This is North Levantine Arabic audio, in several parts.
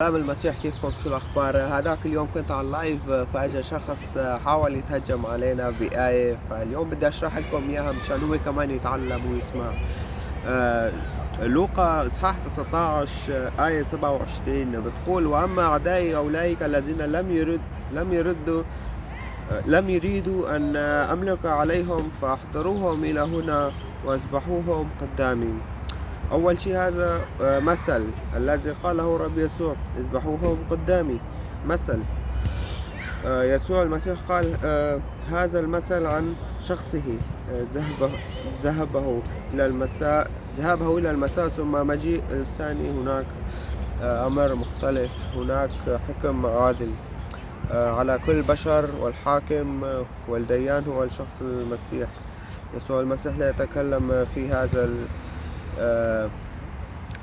سلام المسيح، كيفكم؟ شو الأخبار؟ هذاك اليوم كنت على ال live، فأجا شخص حاول يتهجم علينا بآية، فاليوم بدي أشرح لكم إياها مشان هو كمان يتعلم ويسمع. لوقا إصحاح 19 آية 27 بتقول: وأما أعدائي أولئك الذين لم يريدوا أن أملك عليهم فأحضروهم إلى هنا واذبحوهم قدامي. أول شيء هذا مثل الذي قاله رب يسوع: اذبحوهم قدامي. مثل يسوع المسيح قال هذا المثل عن شخصه، ذهبه إلى المساء، ذهابه إلى المساء ثم مجيء الثاني. هناك أمر مختلف، هناك حكم عادل على كل بشر، والحاكم والديان هو الشخص المسيح. يسوع المسيح لا يتكلم في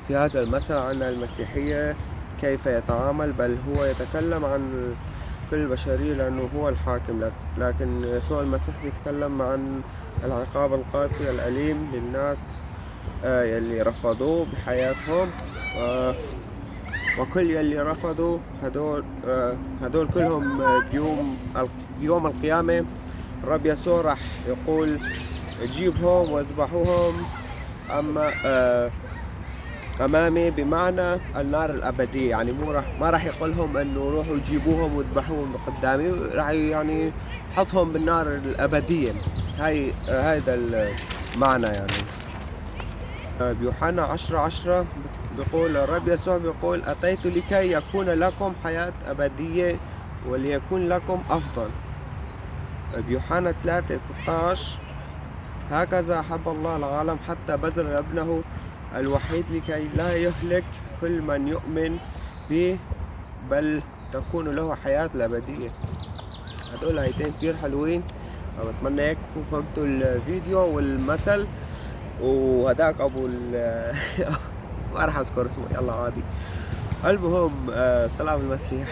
هذا المثل عن المسيحية كيف يتعامل، بل هو يتكلم عن كل البشرية لأنه هو الحاكم. لكن يسوع المسيح بيتكلم عن العقاب القاسي الأليم للناس يلي رفضوه بحياتهم، وكل يلي رفضوا هدول كلهم بيوم القيامة الرب يسوع راح يقول جيبهم واذبحوهم أما أمامي، بمعنى النار الأبدية. يعني ما راح يقولهم إنه روحوا جيبوهم واذبحوهم قدامي، راح حطهم بالنار الأبدية. هذا المعنى. بيوحنا 10:10 بيقول الرب يسوع بيقول: أتيت لكي يكون لكم حياة أبدية وليكون لكم أفضل. بيوحنا 3:16 هكذا أحب الله العالم حتى بذل ابنه الوحيد لكي لا يهلك كل من يؤمن به بل تكون له حياة الأبدية. هدول آيتين كتير حلوين، بتمنى هيك تكونوا فهمتوا الفيديو والمثل. وهداك أبو ما راح أذكر اسمه، يلا عادي. المهم، سلام المسيح.